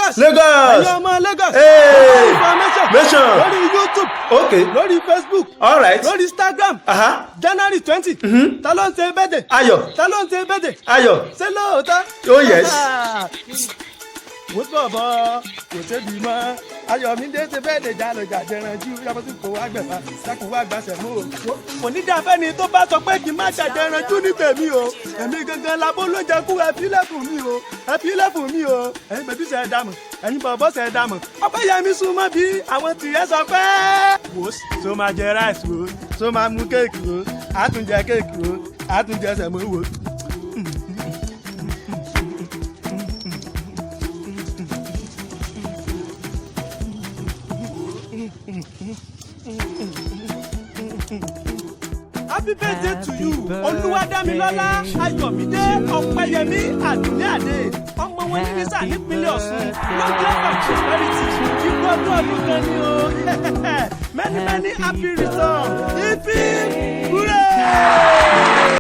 Lagos. Lagos. Ẹ̀yin ọmọ Lagos. Hey. Information. Nation. Lórí YouTube. Lórí Facebook. All right. Lórí Instagram. January 20. Ta ló ń ṣe birthday? Ayọ̀. Ta ló ń ṣe birthday? Ayọ̀. Ṣé lóòótọ́? Oh, yes. Wò bọ̀bọ̀ kò sébi mọ́. Ayọ̀mídé ṣe birthday jalọ̀jà jẹranjú yàtọ̀ sí kò wá gbẹ̀fà sákùn wá gbàṣẹ̀ mú o. Kò ní dáa fẹ́ni tó bá sọ pé kí n má jàjẹranjú ní tèmi o. Èmi gangan labó ló jẹ kú, ẹ fílẹ̀ fún mi o. Ẹ fílẹ̀ fún mi o. Ẹ̀yin bèbí ṣe é dàmọ̀, ẹ̀yin bọ̀bọ̀ ṣe é dàmọ̀. Ọpẹ́yẹmí súnmọ́ bí àwọn tìyẹ́ sọ pé. Wò ó so máa jẹ rice, wò ó so máa mú cake, wò ó àtúnjẹ cake, wò ó àtúnjẹ semo, wò ó. Happy birthday to you, Olúwadámilọ́lá Ayọ̀mídé Ọ̀pẹ́yẹmí Àdùnní-Àdé, ọmọ wọn ní Nísà nípínlẹ̀ Ọ̀ṣun. Long life and prosperity. Ikú ọdún ọdún kan ni o. Many many happy return. Hip hip hooray.